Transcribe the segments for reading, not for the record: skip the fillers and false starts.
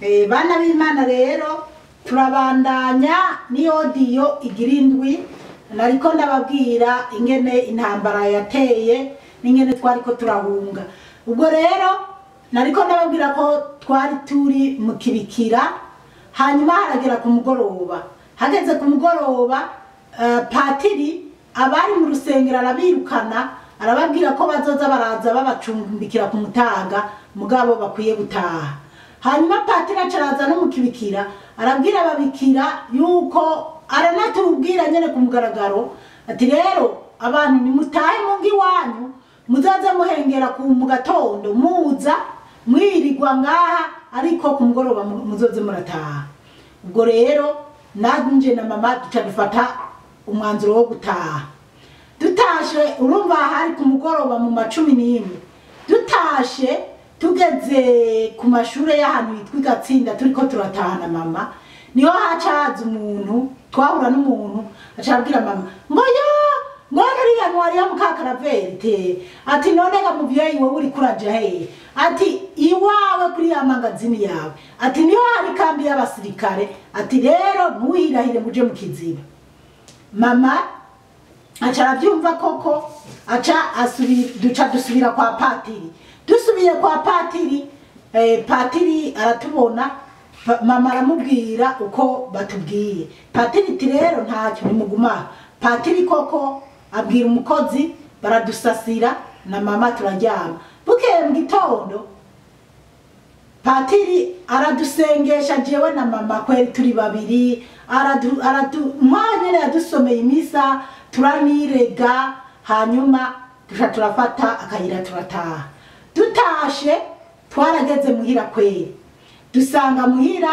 Bana b'Imana rero turabandanya n'iyodiyo igira indwi. Nariko ndababwira ingene intambara yateye n'ingene twariko turahunga. Ubwo rero nariko ndababwira ko twari turi mu Kibikira, hanyuma haragera ku mugoroba. Hageze ku mugoroba, patiri abari mu rusengero arabirukana, arababwira ko bazoza baraza babacumbikira ku mutaga, mugabo bakwiye gutaha. Hanyuma patiri acaraza no mu Kibikira, arabwira ababikira yuko aranatubwira nyene ku mugaragaro ati rero abantu nimutahe mu ngo iwanyu, muzaze muhengera ku mu gatondo muza mwirirwa ngaha, ariko ku mugoroba muzoze murataha. Ubwo rero nanje na mama duca dufata umwanzuro wo gutaha. Dutashe, urumva hari ku mugoroba mu ma 11, dutashe tugeze ku mashure y'ahantu hitwa Igatsinda, turiko turatahana mama, niho haca haza umuntu, twahura n'umuntu aca abwira mama ngo yo ngo nuriya ntwari ya Mukakaraveri te, ati none ga muvyeyi wowe uriko uraja hehe? Ati iwawe kuri ya mangazini yawe, ati niho hari kambi y'abasirikare, ati rero ntuhirahire muje mu Kiziba. Mama aca aravyumva koko, aca asubira, duca dusubira kwa patiri. Dusubiye kwa patiri, patiri aratubona, mama aramubwira uko batubwiye. Patiri ati rero ntacyo nimuguma. Patiri koko abwira umukozi, baradusasira na mama turaryama. Bukeye mu gitondo patiri aradusengesha jewe na mama, kweri turi babiri, mwanyene yadusomeye imisa, turanirega, hanyuma duca turafata akayira turataha. Dutashe twarageze muhira kweri, dusanga muhira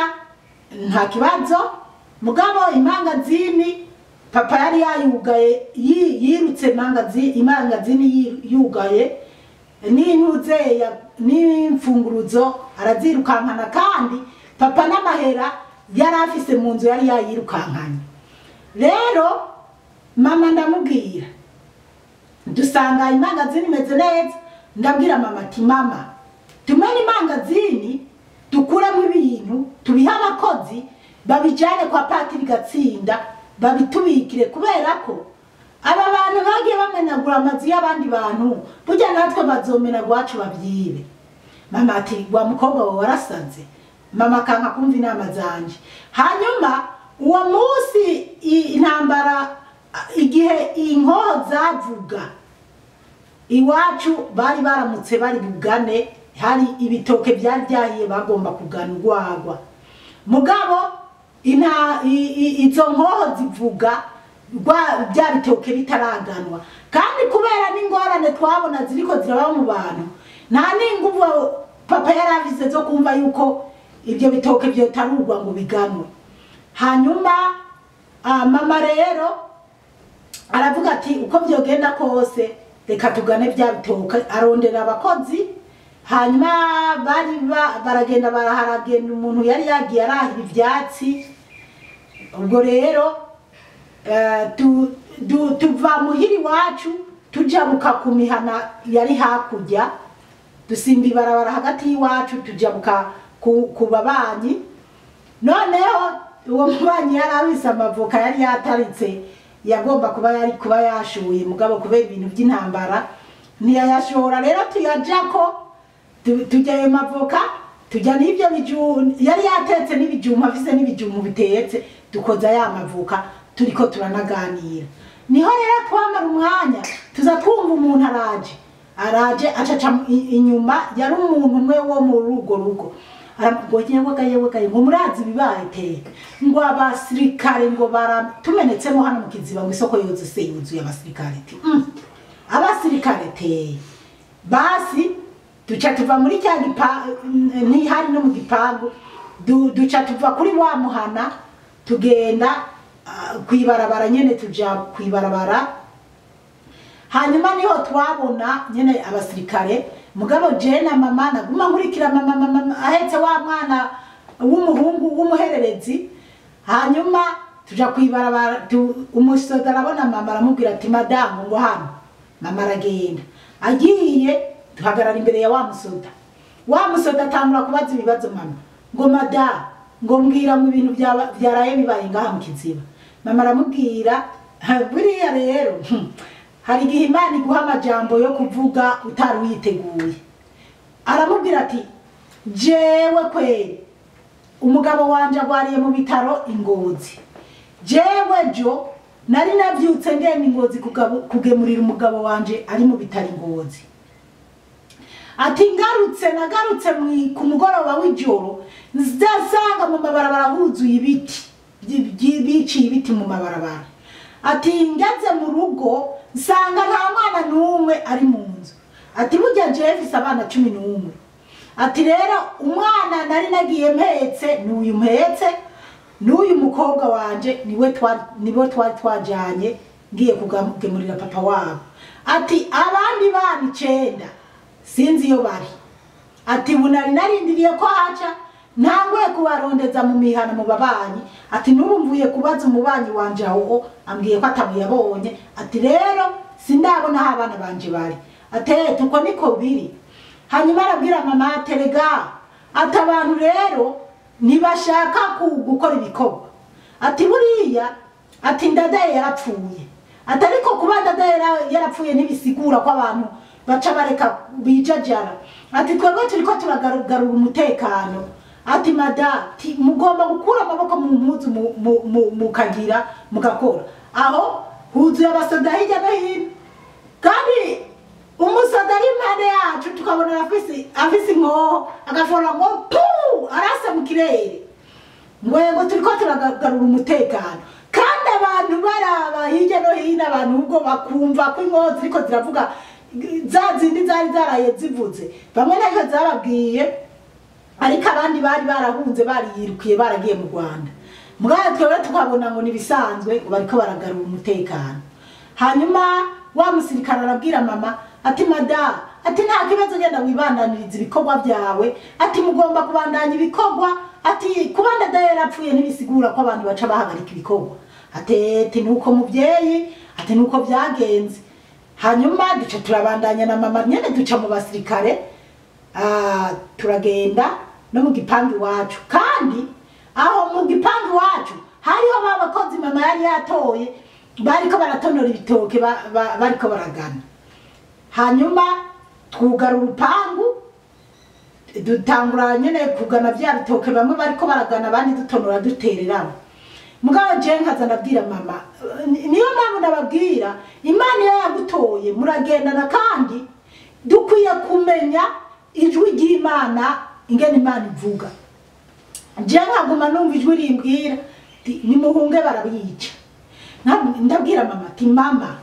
nta kibazo, mugabo imangazini papa yari yayugaye, yirutse imangazini yugaye, n'intuze n'imfunguruzo arazirukankana, kandi papa n'amahera yari afise mu nzu yari yayirukankanye. Rero mama ndamubwira, dusanga imangazini imeze neza, ndabwira mama ati mama tumene imangazini dukuremo ibintu tubihe abakozi babijane kwa patiri Gatsinda babitubikire, kubera ko aba bantu bagiye bamenagura amazu y'abandi bantu, burya natwe bazomenagura iwacu babyibe. Mama ati wa mukobwa wawe warasaze. Mama akanka kumva inama zanje. Hanyuma uwo munsi intambara, igihe inkoho zavuga iwacu bari baramutse bari bugane, hari ibitoke byari byahiye bagomba kugana urwagwa, mugabo izo nkoho zivuga bya bitoke bitaraganwa. Kandi kubera n'ingorane twabona ziriko ziraba mu bantu, nta n'inguvu papa yari afise zo kumva yuko ibyo bitoke byotarurwa ngo biganwe. Hanyuma mama rero aravuga ati uko byogenda kose reka tugane bya bitoke, arondera abakozi. Hanyuma bari baragenda baraharagenda, umuntu yari yagiye arahira ivyatsi. Ubwo rero tuva muhira iwacu tujabuka ku mihana yari hakurya, dusimba ibarabara hagati y'iwacu tujabuka ku babanyi. Noneho uwo mubanyi yari afise amavoka yari yataritse, yagomba kuba yari kuba yashuye, mugabo kubera ibintu by'intambara ntiyayashora. Rero tuyajako, tujya ayo mavoka, tujya n'ibyo bijumba yari yatetse, n'ibijumba afise n'ibijumba bitetse, dukoza ya mavoka turiko turanaganira. Niho rero twamara umwanya tuza twumva umuntu araje, araje acaca inyuma, yari umuntu umwe wo mu rugo rugo, ngo yewe gaye ngo murazi bibaye te, ngo abasirikare ngo baratumenetsemo hano mu Kiziba, ngo isoko yose se yuzuye abasirikare te. Abasirikare te. Basi duca tuva muri cya ntihari no mu gipangu, duca tuva kuri wa muhana tugenda kwibarabara nyene, tuja kwibarabara. Hanyuma niho twabona nyene abasirikare, mugabo je na mama naguma nkurikira mama ahetse wa mwana w'umuhungu w'umuhererezi. Hanyuma tuja kwibarabara, umusoda arabona mama aramubwira ati madamu ngo hano. Mama aragenda, agiye duhagarara imbere ya wa musoda. Wa musoda atangura kubaza ibibazo mama. Ngo mada, ngo mbwira mu bintu byaraye bibaye ngaha mu Kiziba. Mama aramubwira, buriya rero hari igihe Imana iguha amajambo yo kuvuga utari uyiteguye. Aramubwira ati jewe kweri umugabo wanje agwariye mu bitaro Ingozi, jewe jo nari navyutse ngenda Ingozi kugemurira umugabo wanje ari mu bitaro Ingozi. Ati ngarutse nagarutse ku mugoroba w'ijoro nzasanga mu mabarabara huzuye ibiti biciye ibiti mu mabarabara. Ati ngeze mu rugo nsanga nta mwana n'umwe ari mu nzu. Ati burya jewe mfise abana 11. Ati rero umwana nari nagiye mpetse n'uyu mpetse n'uyu mukobwa wanje niwe nibo twari twajanye ngiye kugemurira papa wabo. Ati abandi bana 9 sinzi iyo bari. Ati ubu nari narindiriye ko haca ntangwe kubarondeza mu mihana mu babanyi. Ati n'ubu mvuye kubaza umubanyi wanje aho ambwiye ko atabuyabonye. Ati rero sindabona aho abana banje bari. Ati tuko niko biri. Hanyuma arabwira mama aterega ati abantu rero ntibashaka gukora ibikorwa. Ati buriya ati Ndadaye yarapfuye. Ati ariko kuba Ndadaye yarapfuye ntibisigura ko abantu baca bareka bijajara. Ati twebwe turiko turagarura umutekano. Ati mada mugomba gukura amaboko mu mpuzu mukagira mugakora. Aho huzuye abasoda hirya no hino, kandi umusoda ari impande yacu tukabona afise inkoho agafora ngo pu arasa mu kirere. Ngo turiko turagarura umutekano, kandi abantu baraba hirya no hino, abantu ubwo bakumva ko inkoho ziriko ziravuga za zindi zari zaraye zivuze. Bamwe ntabwo zababwiye, ariko abandi bari barahunze bariyirukiye baragiye mu Rwanda. Mugabo twebwe tukabona ngo nibisanzwe bariko baragarura umutekano. Hanyuma wa musirikare arabwira mama ati mada, ati nta kibazo genda wibandaniriza ibikorwa byawe. Ati mugomba kubandanya ibikorwa. Ati kuba Ndadaye yarapfuye ntibisigura ko abantu baca bahagarika ibikorwa. Ati nuko muvyeyi, ati nuko byagenze. Hanyuma duca turabandanya na mama nyene duca mu basirikare, turagenda no mu gipangu iwacu. Kandi aho mu gipangu iwacu hariho babakozi mama yari yatoye bariko baratonora ibitoke bariko baragana. Hanyuma twugara urupangu dutangura nyene kugana vya bitoke, bamwe bariko baragana abandi dutonora dutereramo. Mugabo je nkaza ndabwira mama, niyo mpamvu ndababwira Imana iyo yagutoye muragendana, kandi dukwiye kumenya ijwi ry'Imana ingene Imana ivuga. Je nkaguma numva ijwi rimbwira nimuhunge barabica. Ndabwira mama ati mama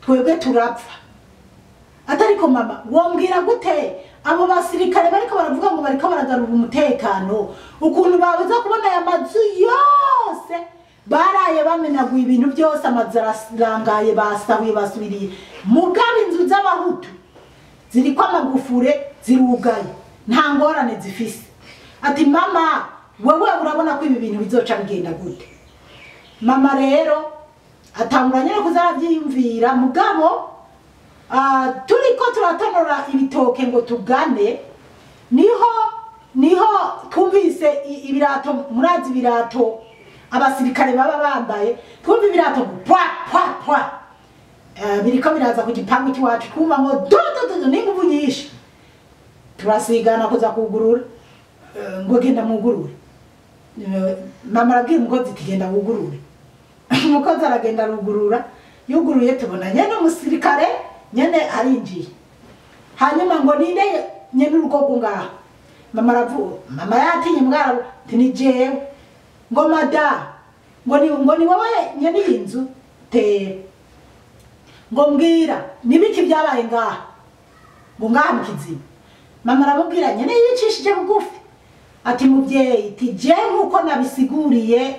twebwe turapfa. Atariko mama wombwira gute abo basirikare bariko baravuga ngo bariko baragarura umutekano, ukuntu babuza kubona aya mazu yose baraye bamenaguye ibintu byose, amazu ararangaye basahuye basubiriye. Mugabo inzu z'abahutu ziriko amagufure zirugaye nta ngorane zifise. Ati mama wewe urabona ko ibi bintu bizoca bigenda gute? Mama rero atangura nyene kuzaravyiyumvira. Mugabo turiko turatonora ibitoke ngo tugane, niho twumvise ibirato, murazi ibirato abasirikare baba bambaye, twumva ibirato pwa pwa pwa biriko biraza ku gipangu cy'iwacu, twumva ngo do do do n'inguvu nyinshi. Turasigana kuza kugurura, ngo genda mugurure. Mama arabwira umukozi ati genda wugurure. Umukozi aragenda arugurura, yuguruye tubona nyene umusirikare nyene arinjiye. Hanyuma ngo ninde nyene urugo ngaha? Mama aravuga, mama yatinye mbwara ati ni jewe. Ngo mada, ngo ni wowe nyene iyi nzu te. Ngo mbwira nibiki byabaye ngaha? Ngo ngaha mu Kiziba. Mama aramubwira nyene yicishije bugufi ati muvyeyi, ti je nkuko nabisiguriye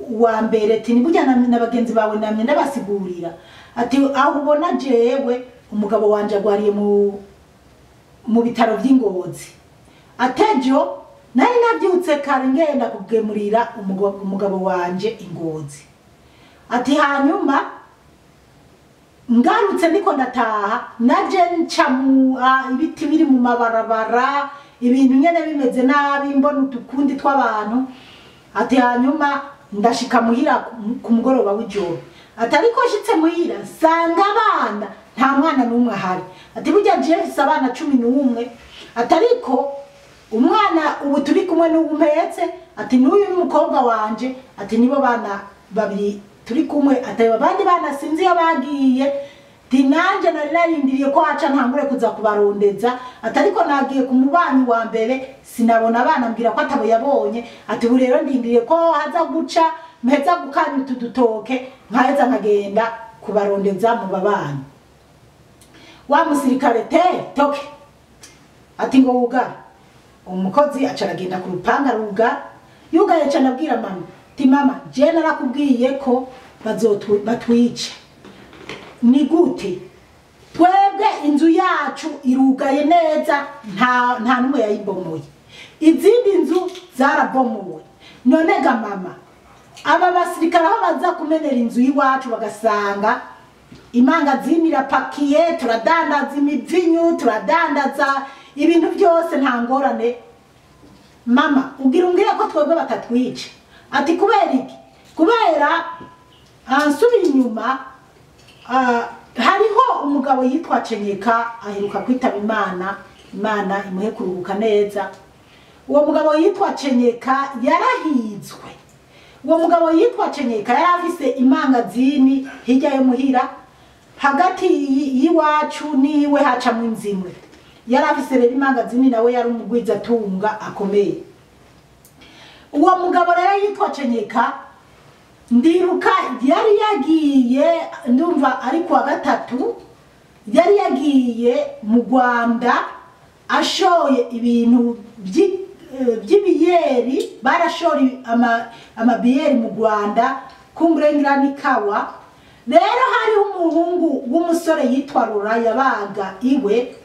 uwa mbere, ti niburya na bagenzi bawe namye ndabasigurira. Ati aho ubona jewe umugabo wanje agwariye mu bitaro vy'Ingozi. Atejo nari navyutse kare ngenda kugemurira umugabo wanje Ingozi. Ati hanyuma ngarutse niko ndataha naje nca mu ibiti biri mu mabarabara, ibintu nyene bimeze nabi, mbona udukundi tw'abantu. Ati hanyuma ndashika muhira ku mugoroba w'ijoro. Ati ariko nshitse muhira nsanga abana nta mwana n'umwe ahari. Ati burya jewe mfise abana 11. Ati ariko umwana ubu turi kumwe n'ubu mpetse, ati n'uyu n'umukobwa wanje, ati nibo bana babiri turi kumwe, ati abandi bana sinzi iyo bagiye. Ati nanje nari narindiriye ko haca ntangure kuza kubarondeza, ati ariko nagiye ku mubanyi wa mbere sinabona abana, mbwira ko atabo yabonye. Ati ubu rero ndindiriye ko haza guca mpeza gukanya utu dutoke nkaheza nkagenda kubarondeza mu babanyi. Wa musirikare te toke, ati ngo wugare. Umukozi aca aragenda ku rupanga aruga, yugaye aca anabwira mama, ati mama je narakubwiye ko batwica. Ni gute twebwe inzu yacu irugaye neza, nta numwe yayibomoye, izindi nzu zarabomowe. None ga mama, aba basirikare aho baza kumenera inzu y'iwacu bagasanga imangazini irapakiye, turadandaza imivinyu, turadandaza ibintu byose, nta ngorane. Mama ugira umbwire ko twebwe batatwica? Ati kubera iki? Kubera ansubiye inyuma, hariho umugabo yitwa Cenyeka aheruka kwitaba Imana, Imana imuhe kuruhuka neza. Uwo mugabo yitwa Cenyeka yarahizwe. Uwo mugabo yitwa Cenyeka yari afise imangazini hirya yo muhira, hagati y'iwacu niwe hacamwo inzimwe. Yari afise rero imangazini, nawe yari umugwizatunga akomeye. Uwo mugabo rero yitwa Cenyeka, ndiruka yari yagiye, ndumva ari kuwa gatatu, yari yagiye mu Rwanda ashoye ibintu by'ibiyeri, barashora amabiyeri mu Rwanda kumburengira n'ikawa. Rero hariho umuhungu w'umusore yitwa Rora yabaga iwe.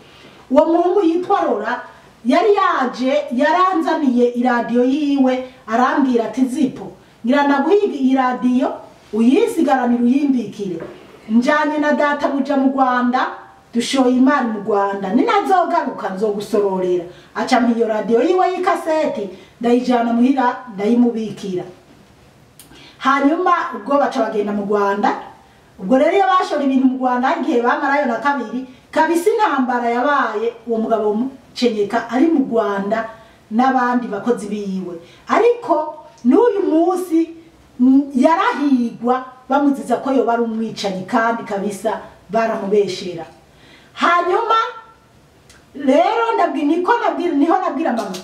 Uwo muhungu yitwa Rora yari yaje, yaranzaniye iradiyo yiwe, arambwira ati Zipo, ngira ndaguhe iradiyo uyisigaranire uyimbikire, njanye na data buja mu Rwanda, dushoye imari mu Rwanda, ninazogaruka nzogusororera. Aca mpa iyo radiyo yiwe y'ikaseti, ndayijana muhira ndayimubikira. Hanyuma ubwo baca bagenda mu Rwanda. Ubwo rero iyo bashora ibintu mu Rwanda, hari igihe bamarayo na kabiri kabisa, intambara yabaye, uwo mugabo Cenyeka ari mu Rwanda n'abandi bakozi biwe. Ariko n'uyu munsi yarahigwa bamuziza ko yoba ari umwicanyi, kandi kabisa baramubeshera. Hanyuma rero niho nabwira mama,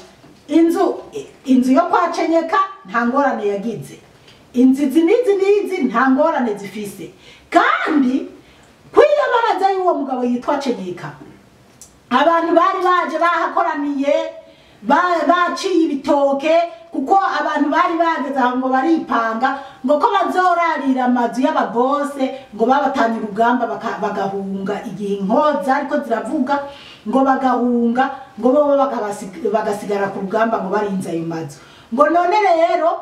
inzu yo kwa Cenyeka nta ngorane yagize, inzu izi n'izi n'izi nta ngorane zifise. Kandi kw'iyo baraza y'uwo mugabo yitwa Cenyeka, abantu bari baje bahakoraniye, baciye ibitoke, kuko abantu bari bageze aho ngo baripanga ngo ko bazorarira amazu y'ababose, ngo babatanye urugamba bagahunga igihe inkoza ariko ziravuga, ngo bagahunga, ngo bo bagasigara ku rugamba ngo barinze ayo mazu, ngo none rero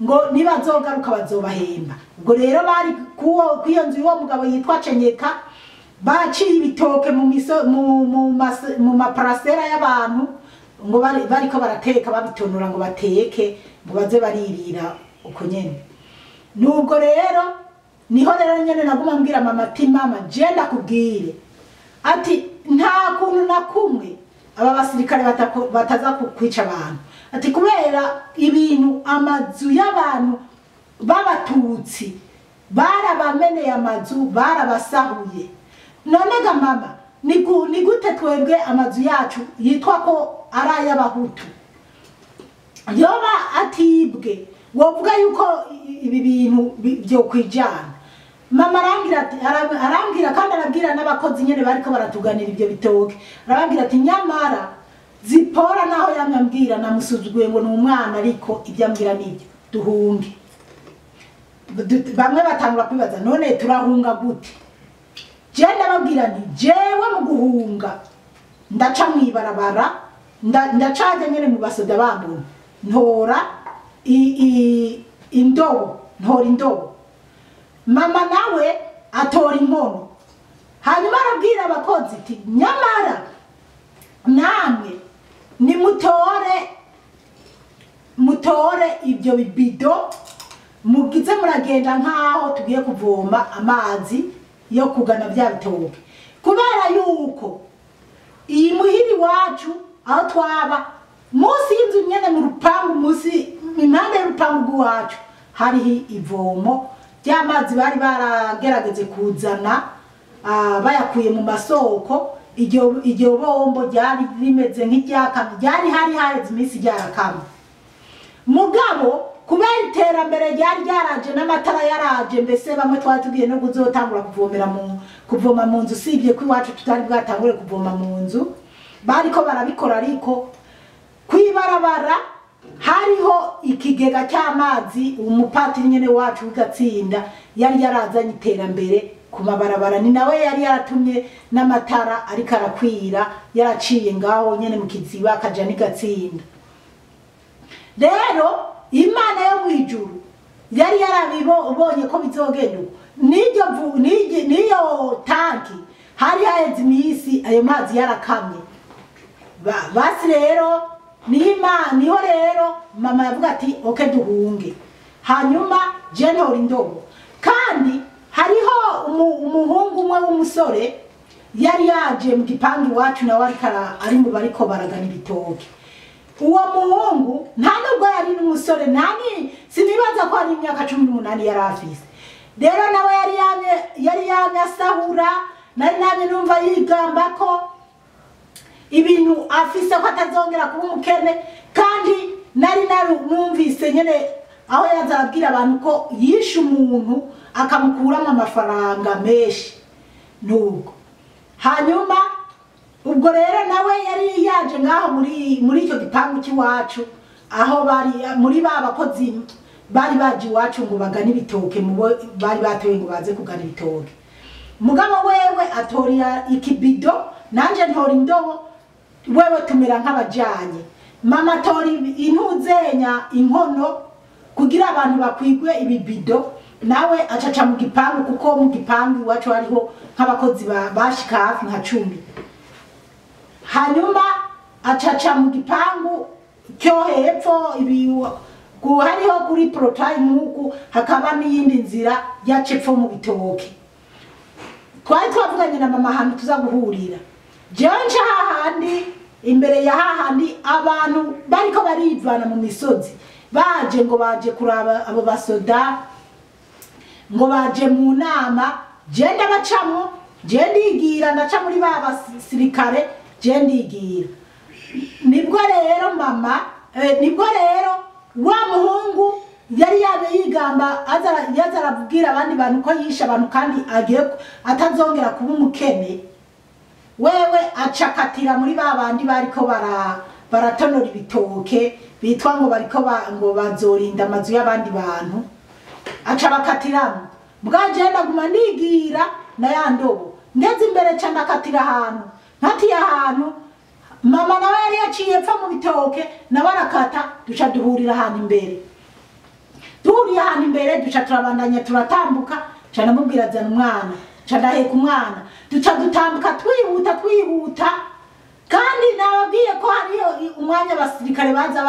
ngo nibazogaruka bazobahemba. Ubwo rero bari kw'iyo nzu y'uwo mugabo yitwa Cenyeka, baciye ibitoke mu maparasera y'abantu, ngo bariko barateka babitonora ngo bateke, ngo baze baririra uko nyene. Nubwo rero niho rero nyene naguma mbwira mama ati mama je ndakubwire, ati nta kuntu na kumwe aba basirikare bataza kwica abantu, ati kubera ibintu amazu y'abantu b'abatutsi barabameneye amazu, barabasahuye. None ga mama, ni gute twebwe amazu yacu yitwa ko ari ay'abahutu yoba atibwe, wovuga yuko ibi bintu byo kwijana? Mama arambwira ati, arambwira kandi arabwira n'abakozi nyene bariko baratuganira ibyo bitoke, arababwira ati nyamara Zipora naho yamwambwira namusuzuguye ngo ni umwana, ariko ibyo ambwira nibyo, duhunge. Bamwe batangura kwibaza none turahunga gute? Je ndababwira nti jewe mu guhunga ndaca mwibarabara, ndacaje nyene mu basoda bambona, ntora indobo, ntora indobo. Mama nawe atora inkono. Hanyuma arabwira abakozi ati nyamara namwe Nimutore mutore ibyo bibido mugize muragenda nkaho tugiye kuvoma amazi yo kugana bya bitoke. Kubera yuko iyi muhiri wacu aho twaba munsi y'inzu nyene mu rupangu, munsi impande y'urupangu rw'iwacu hariho ivomo ry'amazi bari baragerageze kuzana, bayakuye mu masoko. Iryo bombo ryari rimeze nk'iryakamye, ryari hari haheze iminsi ryarakamye. Mugabo kubera iterambere ryari ryaraje n'amatara yaraje, mbese bamwe twari tugiye no kuzotangura kuvomera mu kuvoma mu nzu, usibye ko iwacu tutari bwatangure kuvoma mu nzu, bariko barabikora. Ariko kwibarabara hariho ikigega cy'amazi, umupatiri nyene wacu w'Igatsinda yari yarazanye iterambere ku mabarabara, ni nawe yari yaratumye n'amatara ariko arakwira, yaraciye ngaho nyene mu Kiziba akaja n'Igatsinda. Rero Imana yo mwijuru yari yarabibonye ko bizogenda uko. Niyo tanki hari haheze iminsi ayo mazi yarakamye. Basi rero niho rero mama yavuga ati oke duhunge, hanyuma je ntora indobo. Kandi hariho umuhungu umwe w'umusore yari yaje mu gipangu iwacu, nawe ariko ari mu bariko baragana ibitoke. Uwo muhungu nta nubwo yari n'umusore, sinibaza ko ari imyaka 18 yari afise. Rero nawe yari yamye asahura, nari namye numva yigamba ko ibintu afise ko atazongera kuba umukene. Kandi nari numvise nyene aho yaza arabwira abantu ko yishe umuntu akamukuramo amafaranga menshi nubwo. Hanyuma ubwo rero nawe yari yaje ngaho muri icyo gipangu cy'iwacu, aho bari muri ba bakozi bari baje iwacu ngo bagane ibitoke, mubo bari batoye ngo baze kugana ibitoke. Mugabo wewe atorira ikibido, nanje ntora indobo, wewe tumera nk'abajanye. Mama atora intuzenya inkono kugira abantu bakwigwe ibibido, nawe acaca mu gipangu, kuko mu gipangu iwacu hariho nk'abakozi bashika hafi nka 10. Hanyuma acaca mu gipangu cyo hepfo hariho kuri portail nk'uku, hakaba n'iyindi nzira yacepfo mu bitoke. Twari twavuganye na mama ahantu tuza guhurira. Jewe nca hahandi imbere ya hahandi abantu bariko barivana mu misozi, baje ngo baje kuraba abo basoda, ngo baje mu nama. Je ndabacamwo, je ndigira ndaca muri ba basirikare, je ndigira. Nibwo rero mama, nibwo rero wa muhungu yari yabe yigamba yaza arabwira abandi bantu ko yishe abantu kandi agiye atazongera kuba umukene. Wewe acakatira muri ba bandi bariko baratonora ibitoke, bitwa ngo bariko ngo bazorinda amazu y'abandi bantu, aca bakatiramo. Bwaje ndaguma nigira na ya ndobo, ngeze imbere ca ndakatira ahantu, nkatiye ahantu mama nawe yari yaciye pfa mu bitoke, nawe arakata, duca duhurira ahantu imbere. Duhuriye ahantu imbere duca turabandanya turatambuka, ca ndamubwira zana umwana, ca ndaheka umwana, duca dutambuka twihuta twihuta. Kandi nababwiye ko hariyo umwanya abasirikare baza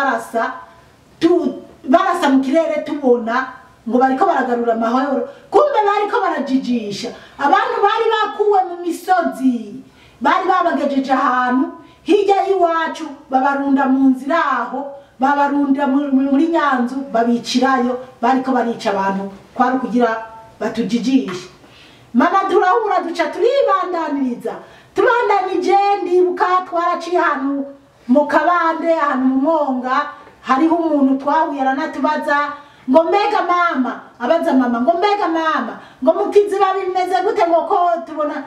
barasa mu kirere, tubona ngo bariko baragarura amahoro, kumbe bariko barajijisha abantu bari bakuwe mu misozi, bari babagejeje ahantu hirya y'iwacu, babarunda mu nzira aho, babarunda muri Nyanzu, babicirayo, bariko barica abantu kwari kugira batujijishe. Mama turahura duca turibandaniriza, tubandanije. Ndibuka twaraciye ahantu mu kabande, ahantu mu mwonga, hariho umuntu twahuye aranatubaza ngo mbega mama, abaza mama ngo mbega mama ngo mu Kiziba bimeze gute, ngo ko tubona.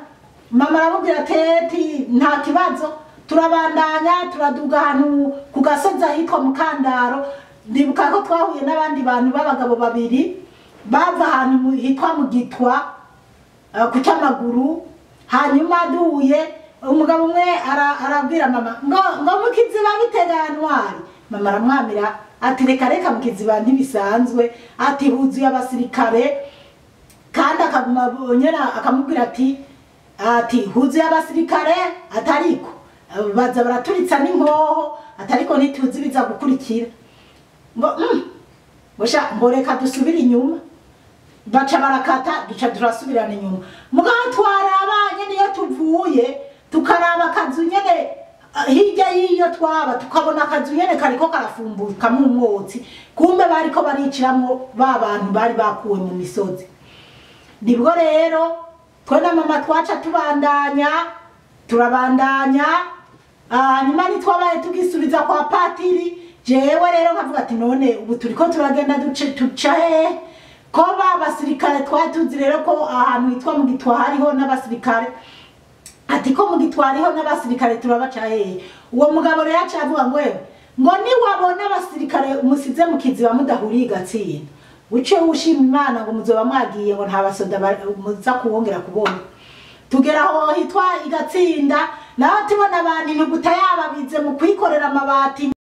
Mama aramubwira ati nta kibazo. Turabandanya turaduga ahantu ku gasozi ahitwa Mukandaro. Ndibuka ko twahuye n'abandi bantu b'abagabo babiri bava ahantu hitwa mu Gitwa ku cy'amaguru. Hanyuma duhuye umugabo umwe arabwira mama ngo mu Kiziba bitega ntwari. Mama aramwamira ati reka reka mu Kiziba ntibisanzwe, ati huzuye abasirikare. Kandi akaguma nyene akamubwira ati huzuye abasirikare atariko Baza baraturitsa n'inkoho, atariko ntituzi biza gukurikira. Ngo ngo ngo reka dusubire inyuma. Baca barakata, duca turasubirana inyuma. Mugabo twarabanye niyo tuvuye, tukaraba akazu nyene hirya y'iyo twaba, tukabona akazu nyene kariko karafumbukamwo umwotsi, kumbe bariko bariciramwo ba bantu bari bakuwe mu misozi. Nibwo rero twe na mama twaca tubandanya, turabandanya. Hanyuma ntitwabaye tugisubiza kwa patiri. Jewe rero nkavuga ati none ubu turiko turagenda duca hehe? Ko ba basirikare twari tuzi rero ko ahantu hitwa mu Gitwa hariho n'abasirikare, ati ko mu Gitwa hariho n'abasirikare turabaca hehe? Uwo mugabo rero aca avuga ngo ewe, ngo niwabona abasirikare musize mu Kiziba mudahuriye igatsinda, uce ushima Imana, ngo muzoba mwagiye, ngo nta basoda muza kuwongera kubona. Tugera aho hitwa igatsinda, naho tubona abantu intuguta yababize mu kwikorera amabati.